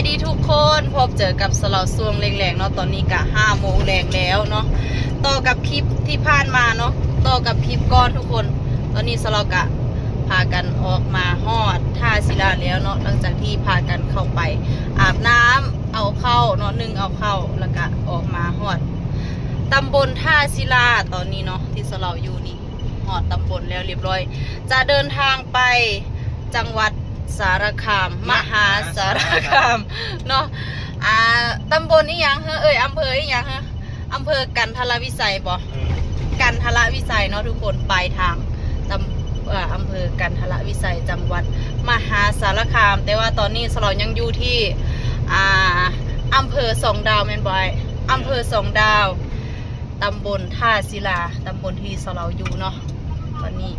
ສະບາຍດີທຸກຄົນ, ພົບເຈີກັບສາວເຫຼົ່າຊ່ວງແລງໆເນາະ. ຕອນນີ້ກະຫ້າໂມງແລງແລ້ວເນາະ. ຕໍ່ກັບຄລິບທີ່ຜ່ານມາເນາະ, ຕໍ່ກັບຄລິບກ່ອນທຸກຄົນ. ຕອນນີ້ສາວເຫຼົ່າກະພາກັນອອກມາຮອດທ່າສິລາແລ້ວເນາະ, ຫຼັງຈາກທີ່ພາກັນເຂົ້າໄປອາບນ້ຳ ເອົາເຂົ້າເນາະ, ໜຶ້ງເອົາເຂົ້າ ແລ້ວກະອອກມາຮອດຕຳບົນທ່າສິລາ. ຕອນນີ້ເນາະ ທີ່ສາວເຫຼົ່າຢູ່ນີ້ ຮອດຕຳບົນແລ້ວລຽບຮ້ອຍ, ຈະເດີນທາງໄປຈັງຫວັດສາລະຄາມ ມະຫາສາລະຄາມເນາະ. ອ່າ ຕຳບົນອີ່ຫຍັງເຮີ ເອີຍ ອຳເພີອີ່ຫຍັງເຮີ ອຳເພີກັນທະລະວິໄສບໍ? ເອີ ກັນທະລະວິໄສເນາະທຸກຄົນ, ປາຍທາງ ຕຳ ເອີ ອຳເພີກັນທະລະວິໄສ ຈັງຫວັດມະຫາສາລະຄາມ. ແຕ່ວ່າຕອນນີ້ສາວເຫຼົ່າຍັງຢູ່ທີ່ ອ່າ ອຳເພີສອງດາວແມ່ນບໍ່ອ້າຍ? ອຳເພີສອງດາວ ຕຳບົນທ່າສິລາ ຕຳບົນທີ່ສາວເຫຼົ່າຢູ່ເນາະ. ຕອນນີ້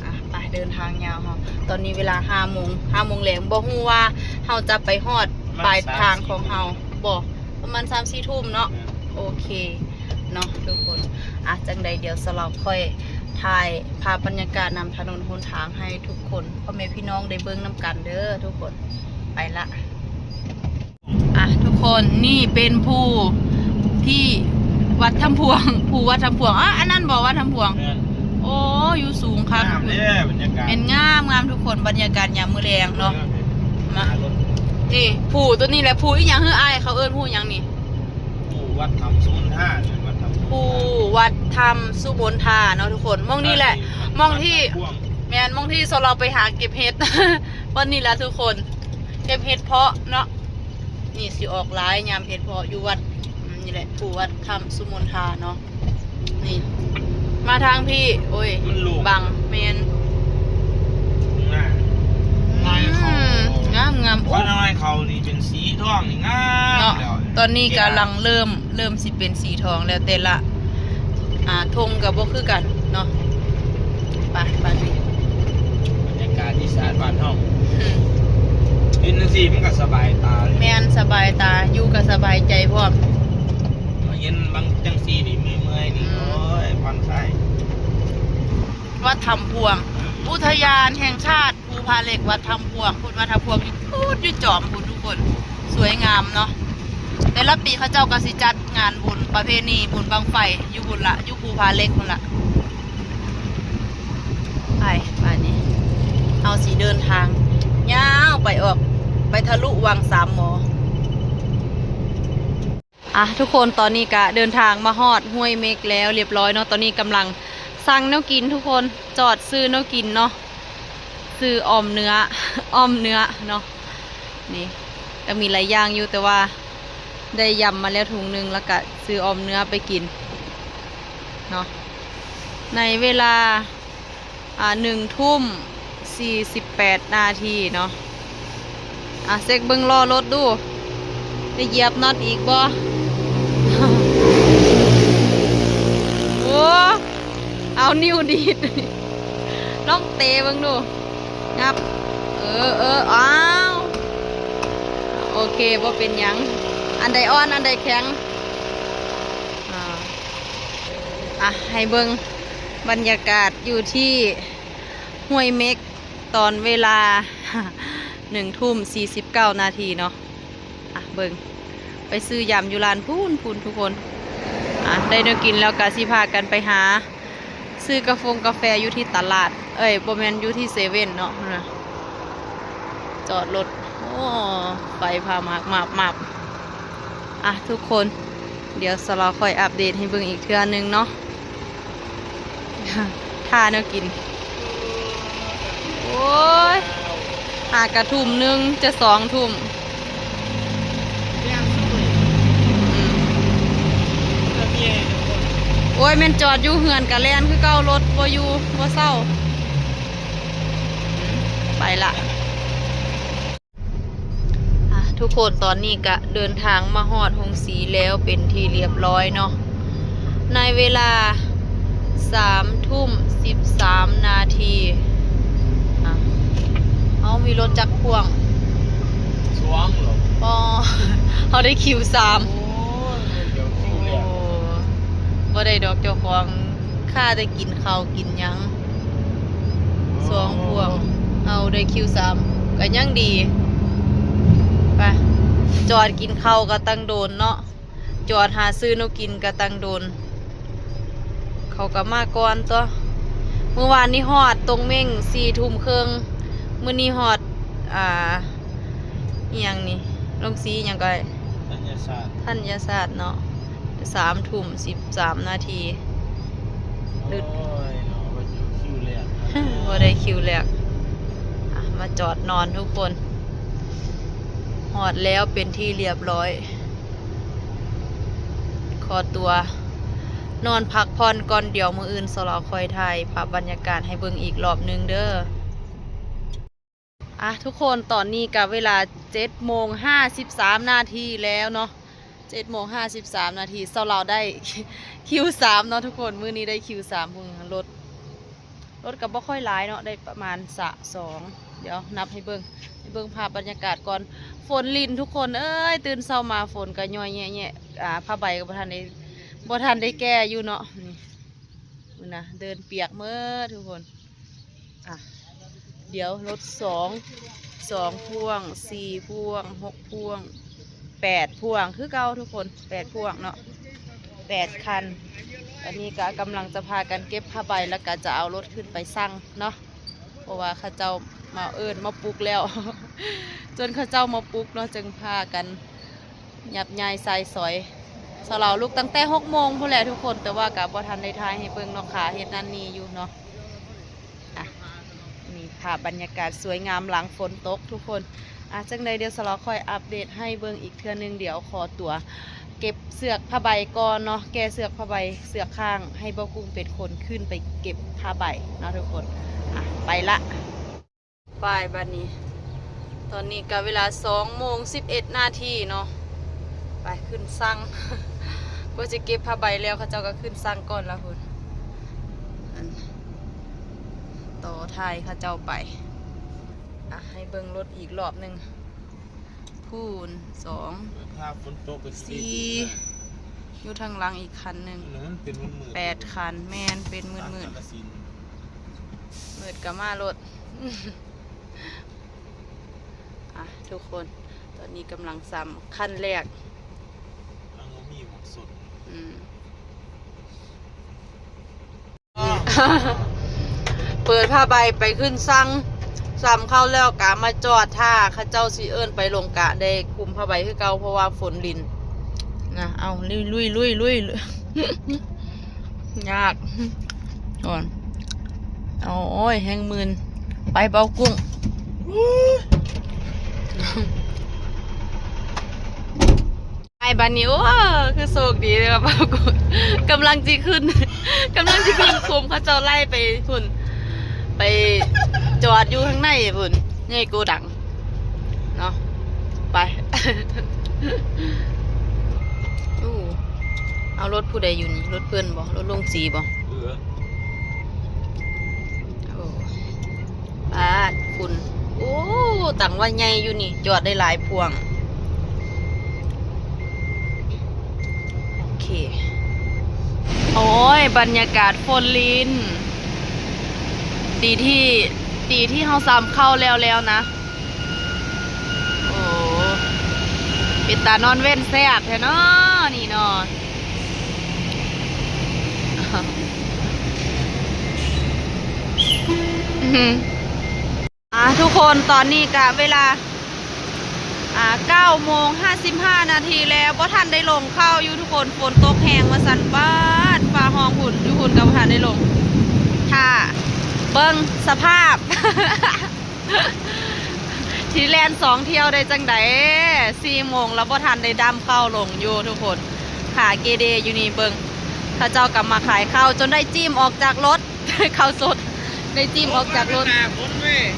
ອ່ະ ໄປເດີນທາງຍາວເຮົາ. ຕອນນີ້ເວລາຫ້າໂມງ ຫ້າໂມງແລງ, ບໍ່ຮູ້ວ່າເຮົາຈະໄປຮອດປາຍທາງຂອງເຮົາບໍ່? ປະມານສາມສີ່ທຸ່ມເນາະ. ໂອເຄເນາະທຸກຄົນ. ອ່ະ ຈັ່ງໃດດຽວສາວເຫຼົ່າຄ່ອຍຖ່າຍພາບບັນຍາກາດນຳຖະໜົນຫົນທາງໃຫ້ທຸກຄົນ ພໍ່ແມ່ພີ່ນ້ອງໄດ້ເບິ່ງນຳກັນເດີທຸກຄົນ. ໄປລະ. ອ່ະ ທຸກຄົນ ນີ້ເປັນພູທີ່ວັດທຳພວງ ພູວັດທຳພວງ. ອາ ອັນນັ້ນບໍ່ ວັດທຳພວງ? ແມ່ນ. ໂອ້ ຢູ່ສູງຄັກ. ງາມເດ້ບັນຍາກາດ. ແມ່ນ ງາມໆ ທຸກຄົນ, ບັນຍາກາດຍາມມື້ແລງເນາະ. ມາ ນີ້ພູຕົວນີ້ແຫຼະ. ພູອີ່ຫຍັງເຮີອ້າຍ? ເຂົາເອີ້ນພູຫຍັງນີ້? ພູວັດທຳສຸມົນທາ. ວັດທຳ ພູວັດທຳສຸມົນທາເນາະທຸກຄົນ. ໝ່ອງນີ້ແຫຼະ ໝ່ອງທີ່ ແມ່ນ ໝ່ອງທີ່ສາວເຫຼົ່າໄປຫາເກັບເຫັດ. ວັນນີ້ແຫຼະທຸກຄົນ ເກັບເຫັດເຜາະເນາະ. ນີ້ຊິອອກຫຼາຍຍາມເຫັດເຜາະຢູ່ວັດ ອືມ ນີ້ແຫຼະ ພູວັດຄຳສຸມົນທາເນາະ. ນີ້ ມາທາງພີ້ ໂອ້ຍ ມັນໂລ່ງ ບັງ ແມ່ນ ງາມ ອືມ ງາມໆ. ໂອ້ ຂ້ານ້ອຍເຂົານີ້ເປັນສີທອງນີ້ງາມ ເນາະ ແລ້ວ. ຕອນນີ້ກຳລັງເລີ່ມ ເລີ່ມຊິເປັນສີທອງແລ້ວ ແຕ່ລະ ອ່າ ທົ່ງກໍບໍ່ຄືກັນເນາະ. ໄປ ບາດນີ້ ບັນຍາກາດອີສານບ້ານເຮົາ ອືມ ເຫັນຈັ່ງຊີ້ມັນກໍສະບາຍຕາເລີຍ. ແມ່ນ ສະບາຍຕາ ຢູ່ກໍສະບາຍໃຈພ້ອມ. ມາເຫັນບາງຈັ່ງຊີ້ນີ້ເມື່ອຍໆນີ້ ອືມ ໂອ້ຍ ຜ່ອນຄາຍ. ວັດທຳພວງ ອຸທະຍານແຫ່ງຊາດ ພູຜາເຫຼັກ ວັດທຳພວງ ພຸ້ນ ວັດທຳພວງຢູ່ພຸ້ນ ຢູ່ຈອມພຸ້ນທຸກຄົນ ສວຍງາມເນາະ. ແຕ່ລະປີເຂົາເຈົ້າກໍຊິຈັດງານບຸນປະເພນີບຸນບັ້ງໄຟຢູ່ພຸ້ນລະ ຢູ່ພູຜາເຫຼັກພຸ້ນລະ. ໄປ ບາດນີ້ເຮົາຊິເດີນທາງຍາວໄປອອກ ໄປທະລຸວັງສາມໝໍ. ອ່ະ ທຸກຄົນ ຕອນນີ້ກະເດີນທາງມາຮອດຫ້ວຍເມັກແລ້ວລຽບຮ້ອຍເນາະ. ຕອນນີ້ກຳລັງສັ່ງແນວກິນທຸກຄົນ ຈອດຊື້ແນວກິນເນາະ ຊື້ອ່ອມເນື້ອ ອ່ອມເນື້ອເນາະ. ນີ້ກໍມີຫຼາຍຢ່າງຢູ່ ແຕ່ວ່າໄດ້ຢຳມາແລ້ວຖົງໜຶ່ງ ແລ້ວກະຊື້ອ່ອມເນື້ອໄປກິນເນາະ ໃນເວລາ ອ່າ ໜຶ່ງທຸ່ມສີ່ສິບແປດນາທີເນາະ. ອ່າ ເຊັກເບິ່ງລໍ້ລົດດູ ໄດ້ຢຽບນັອດອີກບໍ່? ໂອ້ ເອົານິ້ວດີດ ລອງເຕະເບິ່ງດູ ງັບ ເອີ ເອີ ອ້າວ ໂອເຄ ບໍ່ເປັນຫຍັງ. ອັນໃດອ່ອນ ອັນໃດແຂງ ອ່າ ອ່ະ ໃຫ້ເບິ່ງບັນຍາກາດຢູ່ທີ່ ຫ້ວຍເມັກ ຕອນເວລາ ໜຶ່ງທຸ່ມສີ່ສິບເກົ້ານາທີເນາະ. ອ່ະ ເບິ່ງ ໄປຊື້ຢຳຢູ່ຮ້ານພຸ້ນ ພຸ້ນທຸກຄົນ. ອ່ະ ໄດ້ແນວກິນແລ້ວກະຊິພາກັນໄປຫາຊື້ກາຟົງກາແຟຢູ່ທີ່ຕະຫຼາດ ເອີຍ ບໍ່ແມ່ນ ຢູ່ທີ່ເຊເວັ່ນເນາະ. ພຸ້ນນະ ຈອດລົດ ໂອ້ ໄຟຟ້າມາບໆ. ອ່ະ ທຸກຄົນ ດຽວສາວລາວຄ່ອຍອັບເດດໃຫ້ເບິ່ງອີກເທື່ອໜຶ່ງເນາະ. ຖ້າແນວກິນ ໂອ້ຍ ຫາກະທຸ່ມໜຶ່ງ ຈະສອງທຸ່ມ. ອືມ ໂອ້ຍ ແມ່ນຈອດຢູ່ເຮືອນກະແລ່ນຄືເກົ່າ ລົດບໍ່ຢູ່ບໍ່ເຊົາ. ໄປລະ. ອ່ະ ທຸກຄົນ ຕອນນີ້ກະເດີນທາງມາຮອດໂຮງສີແລ້ວເປັນທີ່ລຽບຮ້ອຍເນາະ ໃນເວລາສາມທຸ່ມສິບສາມນາທີ. ອ່ະ ເຮົາມີລົດຈັກພ່ວງ? ສອງເນາະ. ອໍ ເຮົາໄດ້ຄິວສາມ. ໂອ້ຍ ດຽວຄິວແລ້ວ. ໂອ້ ບໍ່ໄດ້ດອກເຈົ້າຂອງ ຄ່າໄດ້ກິນເຂົ້າກິນຫຍັງ ສອງພວງ ເຮົາໄດ້ຄິວສາມ ກໍຍັງດີ. ໄປ ຈອດກິນເຂົ້າກໍຕັ້ງໂດນເນາະ ຈອດຫາຊື້ແນວກິນກໍຕັ້ງໂດນ ເຂົາກໍມາກ່ອນຕົວະ. ມື້ວານນີ້ຮອດຕົງເມັ່ງສີ່ທຸ່ມເຄິ່ງ ມື້ນີ້ຮອດ ອ່າ ອີ່ຫຍັງນີ້ ໂຮງສີຫຍັງກໍ ທັນຍະສາດ ທັນຍະສາດເນາະ ສາມທຸ່ມສິບສາມນາທີ ໂອ້ຍເນາະ ບໍ່ໄດ້ຄິວແລກ ບໍ່ໄດ້ຄິວແລກ. ອ່ະ ມາຈອດນອນທຸກຄົນ ຮອດແລ້ວເປັນທີ່ລຽບຮ້ອຍ ຂໍຕົວນອນພັກຜ່ອນກ່ອນ ດຽວມື້ອື່ນສາວລາວຄ່ອຍຖ່າຍພາບບັນຍາກາດໃຫ້ເບິ່ງອີກລອບໜຶ່ງເດີ້. ອ່ະ ທຸກຄົນ ຕອນນີ້ກໍເວລາເຈັດໂມງຫ້າສິບສາມນາທີແລ້ວເນາະ ເຈັດໂມງຫ້າສິບສາມນາທີ ສາວລາວໄດ້ຄິວສາມເນາະທຸກຄົນ ມື້ນີ້ໄດ້ຄິວສາມ ເບິ່ງລົດ ລົດກໍບໍ່ຄ່ອຍຫຼາຍເນາະ ໄດ້ປະມານສະສອງ ດຽວນັບໃຫ້ເບິ່ງ ໃຫ້ເບິ່ງພາບບັນຍາກາດກ່ອນ. ຝົນລິນທຸກຄົນເອີຍ ຕື່ນເຊົ້າມາຝົນກໍຍ້ອຍແຍະໆ ອ່າ ຜ້າໃບກໍບໍ່ທັນໄດ້ ບໍ່ທັນໄດ້ແກ່ຢູ່ເນາະ ນີ້ ເບິ່ງນະ ເດີ່ນປຽກເໝິດທຸກຄົນ. ອ່ະ ດຽວລົດສອງ ສອງພ່ວງ ສີ່ພ່ວງ ຫົກພ່ວງ ແປດພ່ວງຄືເກົ່າທຸກຄົນ ແປດພ່ວງເນາະ ແປດຄັນ. ອັນນີ້ກໍກຳລັງຈະພາກັນເກັບຜ້າໃບ ແລ້ວກໍຈະເອົາລົດຂຶ້ນໄປຊັ່ງເນາະ ເພາະວ່າເຂົາເຈົ້າມາເອີ້ນມາປຸກແລ້ວ ຈົນເຂົາເຈົ້າມາປຸກເນາະ ຈຶ່ງພາກັນ ຍັບຍ້າຍໃສ່ຊອຍ ສາວລາວລຸກຕັ້ງແຕ່ຫົກໂມງພຸ້ນແຫຼະທຸກຄົນ ແຕ່ວ່າກໍບໍ່ທັນໄດ້ຖ່າຍໃຫ້ເບິ່ງເນາະ ຂາເຮັດນັ້ນນີ້ຢູ່ເນາະ. ອ່ະ ນີ້ພາບບັນຍາກາດສວຍງາມຫຼັງຝົນຕົກທຸກຄົນ. ອ່ະ ຈັ່ງໃດດຽວສາວລາວຄ່ອຍອັບເດດໃຫ້ເບິ່ງອີກເທື່ອໜຶ່ງ ດຽວຂໍຕົວເກັບເຊືອກຜ້າໃບກ່ອນເນາະ ແກ່ເຊືອກຜ້າໃບ ເຊືອກຄ້າງ ໃຫ້ບ່າວກຸ້ງເປັນຄົນຂຶ້ນໄປເກັບຜ້າໃບເນາະທຸກຄົນ. ອ່ະ ໄປລະ. ໄປບາດນີ້ ຕອນນີ້ກໍເວລາສອງໂມງສິບເອັດນາທີເນາະ ໄປຂຶ້ນຊັ່ງ ກວ່າຊິເກັບຜ້າໃບແລ້ວ ເຂົາເຈົ້າກໍຂຶ້ນຊັ່ງກ່ອນລະພຸ້ນ ອັນ ຕໍ່ທ້າຍເຂົາເຈົ້າໄປ. ອ່ະ ໃຫ້ເບິ່ງລົດອີກລອບໜຶ່ງ ພຸ້ນ ສອງ ຖ້າຝົນຕົກກໍຊິໄດ້ ສີ່ ຢູ່ທາງຫຼັງອີກຄັນໜຶ່ງ ອັນນັ້ນເປັນມືດໆ ແປດຄັນ ແມ່ນ ເປັນມືດໆ ມືດກໍມາໂລດ. ອ່ະ ທຸກຄົນ ຕອນນີ້ກຳລັງຊ້ຳຄັນແລກ ຍັງບໍ່ມີໝາກສົດ ອືມ ເປີດຜ້າໃບໄປຂຶ້ນຊັ່ງ ຊ້ຳເຂົ້າແລ້ວກະມາຈອດຖ້າເຂົາເຈົ້າຊິເອີ້ນໄປລົງ ກະໄດ້ຄຸມຜ້າໃບຄືເກົ່າ ເພາະວ່າຝົນລິນນະ. ເອົາ ລຸຍໆໆໆ ຍາກ ກ່ອນ ເອົາ ໂອ້ຍ ແຮງມື່ນ ໄປເບົາກຸ້ງ ໄປບາດນີ້. ໂອ້ ຄືໂຊກດີເດ້ ເບົາກຸ້ງ ກຳລັງຊິຂຶ້ນ ກຳລັງຊິຂຶ້ນຄຸ້ມ ເຂົາເຈົ້າໄລ່ໄປພຸ້ນ ໄປຈອດຢູ່ຂ້າງໃນພຸ້ນ ໃນໂກດັງ ເນາະ ໄປ. ໂອ້ ເອົາລົດຜູ້ໃດຢູ່ນີ້? ລົດເພິ່ນບໍ່? ລົດໂຮງສີບໍ່? ເອີ ໂອ້ ປາດ ຝຸ່ນ ໂອ້ ຕັງວ່າໃຫຍ່ຢູ່ນີ້ ຈອດໄດ້ຫຼາຍພ່ວງ. ໂອເຄ ໂອ້ຍ ບັນຍາກາດຝົນລິນ ດີທີ່ ດີທີ່ເຮົາຊ້ຳເຂົ້າແລ້ວໆນະ. ໂອ້ ເປັນຕານອນເວັນແຊບແທ້ເນາະ ນີ້ເນາະ. ອ່າ ທຸກຄົນ ຕອນນີ້ກະເວລາ ອ່າ ເກົ້າໂມງຫ້າສິບຫ້ານາທີແລ້ວ ບໍ່ທັນໄດ້ລົງເຂົ້າຢູ່ທຸກຄົນ ຝົນຕົກແຮງວ່າຊັ້ນ ບາດຟ້າຮ້ອງພຸ້ນ ຢູ່ພຸ້ນກໍບໍ່ທັນໄດ້ລົງ ຖ້າເບິ່ງສະພາບ ຊິແລ່ນສອງຖ້ຽວໄດ້ຈັ່ງໃດ ສີ່ໂມງແລ້ວບໍ່ທັນໄດ້ດຳເຂົ້າລົງຢູ່ທຸກຄົນ. ຂາເກເດຢູ່ນີ້ເບິ່ງ ເຂົາເຈົ້າກໍມາຂາຍເຂົ້າຈົນໄດ້ຈີ້ມອອກຈາກລົດ ເຂົ້າສົດ ໄດ້ຈີ້ມອອກຈາກລົດ.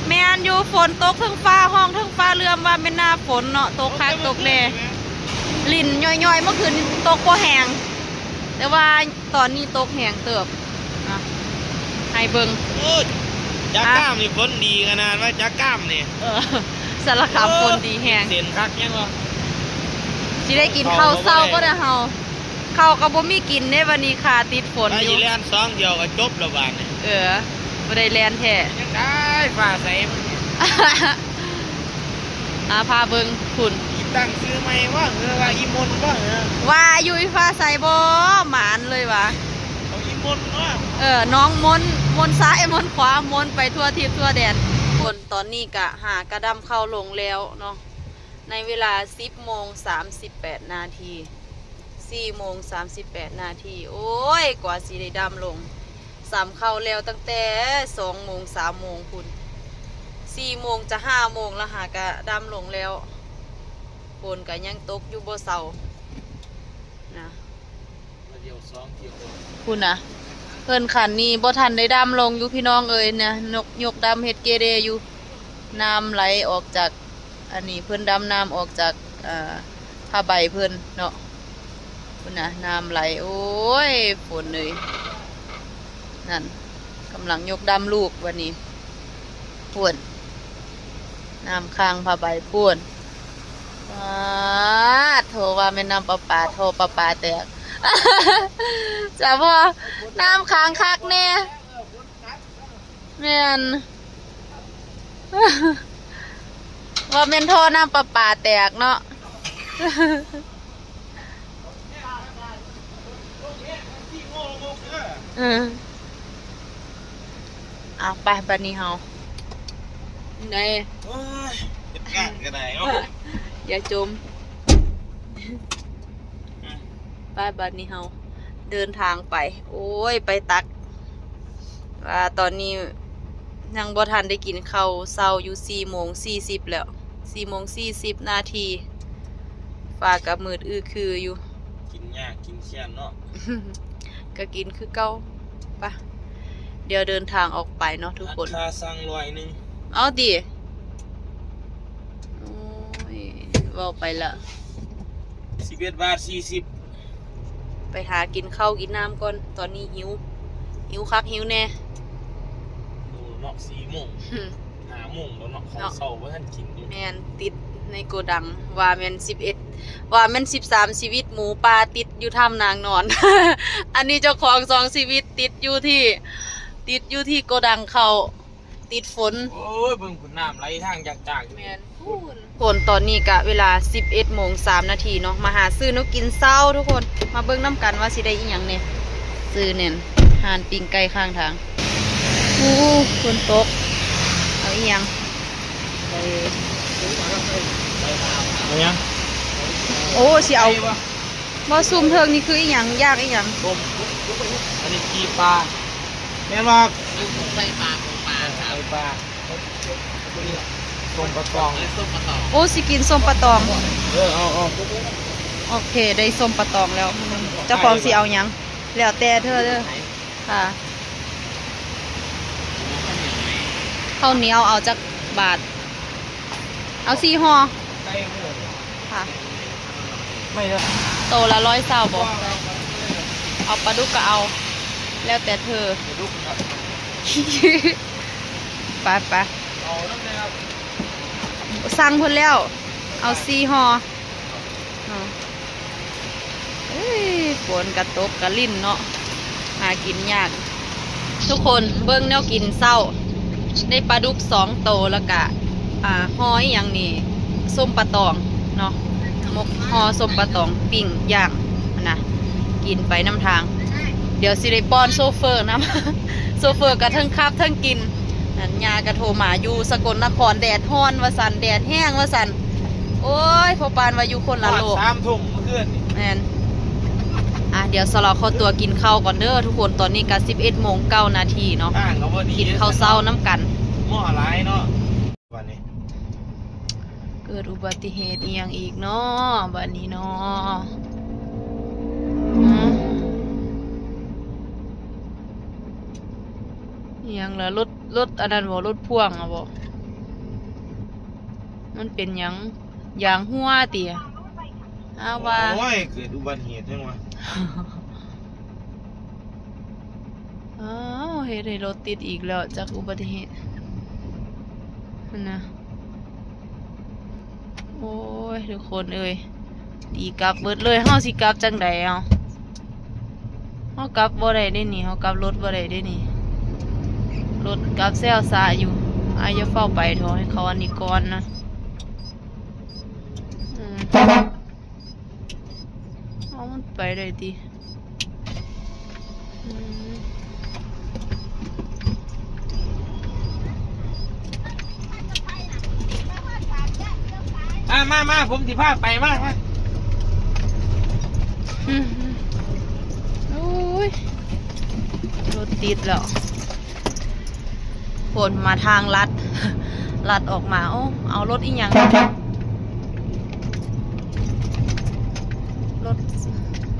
ແມ່ນຢູ່ ຝົນຕົກ ເທິງຟ້າຮ້ອງ ເທິງຟ້າເຫຼື້ອມ ວ່າແມ່ນໜ້າຝົນເນາະ ຕົກຄັກຕົກແນ່ ລິນຍ້ອຍໆ ເມື່ອຄືນຕົກບໍ່ແຮງ ແຕ່ວ່າ ຕອນນີ້ຕົກແຮງເຕີບ ອ່ະ ໃຫ້ເບິ່ງ ໂອ້ຍ ຈາກກາມນີ້ຝົນດີຂະໜາດວ່າຈາກກາມນີ້ ເອີ ສາລະຄາມຝົນດີແຮງ ເສັ້ນຄັກແຮງວະ ຊິໄດ້ກິນເຂົ້າເຊົ້າບໍ່ໄດ້ເຮົາ ເຂົ້າກໍບໍ່ມີກິນເດ້ ບັດນີ້ຄາຕິດຝົນຢູ່ ວ່າຊິແລ່ນສອງດຽວກໍຈົບແລ້ວບາດນີ້ ເອີ ບໍ່ໄດ້ແລ່ນແທ້ ຍັງໄດ້ຟ້າໃສມື້ນີ້ ອ່າ ພາເບິ່ງພຸ້ນ ຕັ້ງຊື່ໃໝ່ວ່າ ເອີ ວ່າອີ່ມົນບໍ່ ເອີ ວ່າຢູ່ອີ່ຟ້າໃສບໍ່ ໝານເລີຍວ່າ ເອົາອີ່ມົນເນາະ ເອີ ນ້ອງມົນ ມົນຊ້າຍມົນຂວາ ມົນໄປທົ່ວທິດທົ່ວແດນ. ຄົນຕອນນີ້ກະຫາກະດຳເຂົ້າລົງແລ້ວເນາະ ໃນເວລາສິບໂມງສາມສິບແປດນາທີ ສີ່ໂມງສາມສິບແປດນາທີ. ໂອ້ຍ ກວ່າຊິໄດ້ດຳລົງ ສຳເຂົ້າແລ້ວຕັ້ງແຕ່ສອງໂມງ ສາມໂມງພຸ້ນ ສີ່ໂມງຈະຫ້າໂມງລະ ຫາກະດຳລົງແລ້ວ. ຝົນກະຍັງຕົກຢູ່ບໍ່ເຊົານະ ມາດຽວສອງດຽວ ພຸ້ນນະ ເພິ່ນຄັນນີ້ບໍ່ທັນໄດ້ດຳລົງຢູ່ພີ່ນ້ອງເອີຍນະ ຍົກ ຍົກດຳເຮັດເກເດຢູ່ ນ້ຳໄຫຼອອກຈາກ ອັນນີ້ເພິ່ນດຳນ້ຳອອກຈາກ ເອີ ຜ້າໃບເພິ່ນເນາະ ພຸ້ນນະ ນ້ຳໄຫຼ. ໂອ້ຍ ຝົນເອີຍ ນັ້ນ ກຳລັງຍົກດຳລູກບັດນີ້ ພຸ້ນ ນ້ຳຄ້າງຜ້າໃບພຸ້ນ. ປາດໂທ ວ່າແມ່ນນ້ຳປະປາ ທໍ່ປະປາແຕກ ສະພໍ້ ນ້ຳຂັງຄັກແນ່. ແມ່ນ ວ່າແມ່ນທໍ່ນ້ຳປະປາແຕກເນາະ. ເອີ ເອົາໄປ ບາດນີ້ເຮົາ ໄດ້ ໂອ້ຍ ເຮັດງານກໍໄດ້ເນາະ ຢ່າຈົ່ມ ອືມ ໄປ ບາດນີ້ເຮົາເດີນທາງໄປ. ໂອ້ຍ ໄປຕັກ ວ່າຕອນນີ້ຍັງບໍ່ທັນໄດ້ກິນເຂົ້າເຊົ້າຢູ່ ສີ່ໂມງສີ່ສິບແລ້ວ ສີ່ໂມງສີ່ສິບນາທີ ຟ້າກໍມືດອື້ອຄືຢູ່ ກິນຍາກກິນແຄ້ນເນາະ ກໍກິນຄືເກົ່າ. ປະ ດຽວເດີນທາງອອກໄປເນາະທຸກຄົນ ຄ່າສັ່ງຮ້ອຍໜຶ່ງ ເອົາຕິ ໂອ້ຍ ເວົ້າໄປລະ ສິບເອັດບາດສີ່ສິບ ໄປຫາກິນເຂົ້າກິນນ້ຳກ່ອນ ຕອນນີ້ຫິວ ຫິວຄັກຫິວແນ່ ໂດນເນາະ ສີ່ໂມງ ຫ້າໂມງແລ້ວເນາະ ເຂົ້າເຊົ້າບໍ່ທັນກິນຢູ່ ແມ່ນ ຕິດໃນໂກດັງ ວ່າແມ່ນສິບເອັດ ວ່າແມ່ນສິບສາມຊີວິດໝູປ່າຕິດຢູ່ຖ້ຳນາງນອນ ອັນນີ້ເຈົ້າຂອງສອງຊີວິດຕິດຢູ່ທີ່ ຕິດຢູ່ທີ່ໂກດັງເຂົ້າ ຕິດຝົນ ໂອ້ຍ ເບິ່ງພຸ້ນ ນ້ຳໄຫຼທາງຈາກໆ ແມ່ນ ພຸ້ນ ຄົນ ຕອນນີ້ກະເວລາສິບເອັດໂມງສາມນາທີເນາະ ມາຫາຊື້ແນວກິນເຊົ້າທຸກຄົນ ມາເບິ່ງນຳກັນວ່າຊິໄດ້ອີ່ຫຍັງແດ່ ຊື້ແໜ່ນ ຮ້ານປີ້ງໄກ່ຂ້າງທາງ. ໂອ້ ຝົນຕົກ ເອົາອີ່ຫຍັງ ເອົາຫຍັງ ໂອ້ ຊິເອົາ ບໍ່ ຊຸມເທິງນີ້ຄືອີ່ຫຍັງ ຢາກອີ່ຫຍັງ ຕົ້ມ ອັນນີ້ຈີ່ປາ ແມ່ນບໍ່ ຕົ້ມໄຂ່ປາ ຕົ້ມປາ ເອີ ໄຂ່ປາ ສົ້ມປາຕອງ ໂອ້ ຊິກິນສົ້ມປາຕອງ ເອີ ເອົາ ເອົາ ໂອເຄ ໄດ້ສົ້ມປາຕອງແລ້ວ ເຈົ້າຂອງຊິເອົາຫຍັງ ແລ້ວແຕ່ເທີເດີ ຄ່ະ ເຂົ້າໜຽວເອົາຈັກບາດ ເອົາສີ່ຫໍ່ ໄກ່ເດີ ຄ່ະ ໄມ່ເດີ ໂຕລະຮ້ອຍຊາວບໍ່ ເອົາປາດຸກກໍເອົາ ແລ້ວແຕ່ເທີ ປາດຸກເນາະ ໄປໆ ເອົານຳແດ່ ສັ່ງເພິ່ນແລ້ວ ເອົາສີ່ຫໍ່ ເອີຍ ຝົນກະຕົກກະລິນເນາະ ຫາກິນຍາກ ທຸກຄົນເບິ່ງແນວກິນເຊົ້າ ໄດ້ປາດຸກສອງໂຕ ແລ້ວກະ ອ່າ ຫໍ່ອີ່ຫຍັງນີ້ ສົ້ມປາຕອງເນາະ ໝົກຫໍ່ສົ້ມປາຕອງ ປີ້ງ ຍ່າງຫັ້ນນະ ກິນໄປນຳທາງ ດຽວຊິໄດ້ປ້ອນໂຊເຟີນຳ ໂຊເຟີກະເທິງຂັບເທິງກິນ ນັ້ນ ຍ່າກະໂທມາ ຢູ່ສະກົນນະຄອນແດດຮ້ອນວ່າຊັ້ນ ແດດແຮງວ່າຊັ້ນ ໂອ້ຍ ພໍ່ປານວ່າຢູ່ຄົນລະໂລກ ສາມທຸ່ມມື້ຄືນນີ້ ແມ່ນ ອ່ະ ດຽວສາວລາວຂໍຕົວກິນເຂົ້າກ່ອນເດີທຸກຄົນ ຕອນນີ້ກະສິບເອັດໂມງເກົ້ານາທີເນາະ ກິນເຂົ້າເຊົ້ານຳກັນ ໝໍຫຼາຍເນາະ ບາດນີ້ ເກີດອຸບັດຕິເຫດອີ່ຫຍັງອີກເນາະ ບາດນີ້ເນາະ ຮະ ອີ່ຫຍັງລະ ລົດ ລົດອັນນັ້ນບໍ່ ລົດພ່ວງຫັ້ນບໍ່ ມັນເປັນຫຍັງ ຢາງຮົ່ວຕິ ອ້າວວ່າ ໂອ້ຍ ເກີດອຸບັດຕິເຫດຫຍັງວະ ອ້າວ ເຮັດໃຫ້ລົດຕິດອີກແລ້ວ ຈັກອຸບັດຕິເຫດຫັ້ນນະ ໂອ້ຍ ທຸກຄົນເອີຍ ຕີກັບເບິດເລີຍ ເຮົາຊິກັບຈັ່ງໃດເອົາ ເຮົາກັບບໍ່ໄດ້ເດ້ນີ້ ເຮົາກັບລົດບໍ່ໄດ້ເດ້ນີ້ ລົດກັບແຊວຊ້າຢູ່ ອ້າຍຢ່າຟ້າວໄປເຖາະ ໃຫ້ເຂົາອັນນີ້ກ່ອນນະ ອືມ ໄປເລີຍຕິ? ອືມ ມາ ມາ ມາ ຜົມຊິພາໄປ ມາ ມາ. ອືມ ໂອ້ຍ ລົດຕິດແລ້ວ. ຄົນມາທາງລັດ ລັດອອກມາ. ໂອ້ ເອົາລົດອີ່ຫຍັງ? ລົດ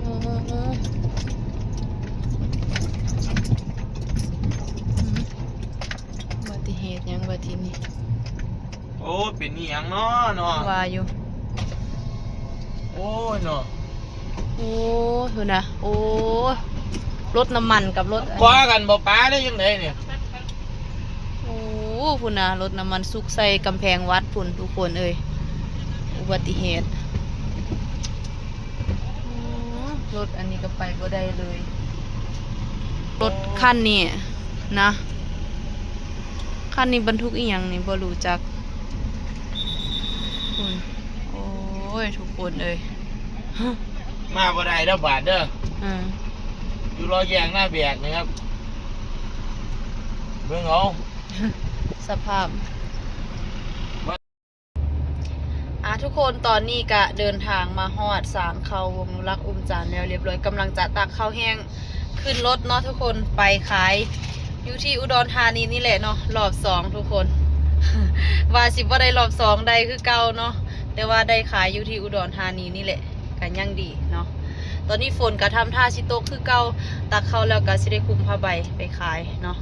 ໂອ້ ໂອ້ ໂອ້ ອືມ ອຸບັດຕິເຫດຫຍັງບັດທີນີ້? ໂອ້ຍ ເປັນອີ່ຫຍັງເນາະ ເນາະ ວ່າຢູ່. ໂອ້ຍ ເນາະ ໂອ້ຍ ພຸ້ນນະ ໂອ້ຍ ລົດນ້ຳມັນກັບລົດ ມັນກໍ້ວກັນບໍ່ປາ ຫຼືຈັ່ງໃດນີ້? ໂອ້ ພຸ້ນນະ ລົດນ້ຳມັນສຸກໃສ່ກຳແພງວັດພຸ້ນ ທຸກຄົນເອີຍ ອຸບັດຕິເຫດ. ອືມ ລົດອັນນີ້ກໍໄປບໍ່ໄດ້ເລີຍ ລົດຄັນນີ້ນະ. ຄັນນີ້ບັນທຸກອີ່ຫຍັງນີ້ບໍ່ຮູ້ຈັກ. ໂອ້ຍ ໂອ້ຍ ທຸກຄົນເອີຍ ມາບໍ່ໄດ້ເດີບາດເດີ. ອືມ ຢູ່ລໍແຍກນາແບກນີ້ຄັບ ເບິ່ງເອົາ ສະພາບ. ອ່າ ທຸກຄົນ ຕອນນີ້ກະເດີນທາງມາຮອດສາງເຂົ້າວົງນຸລັກອຸມຈັນແລ້ວລຽບລ້ອຍ ກຳລັງຈະຕັກເຂົ້າແຫ້ງຂຶ້ນລົດເນາະທຸກຄົນ ໄປຂາຍຢູ່ທີ່ອຸດອນທານີນີ້ແຫຼະເນາະ ລອບສອງທຸກຄົນ ວ່າຊິບໍ່ໄດ້ລອບສອງ ໄດ້ຄືເກົ່າເນາະ ແຕ່ວ່າໄດ້ຂາຍຢູ່ທີ່ອຸດອນທານີນີ້ແຫຼະ ກະຍັງດີເນາະ. ຕອນນີ້ຝົນກະທຳທ່າຊິຕົກຄືເກົ່າ ຕັກເຂົ້າແລ້ວກະຊິໄດ້ຄຸມຜ້າໃບໄປຂາຍເນາະ.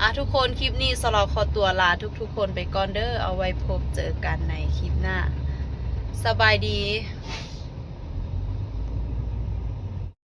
ອ່າ ທຸກຄົນ ຄລິບນີ້ສາວລາວຂໍຕົວລາທຸກໆຄົນໄປກ່ອນເດີ ເອົາໄວ້ພົບເຈີກັນໃນຄລິບໜ້າ ສະບາຍດີ.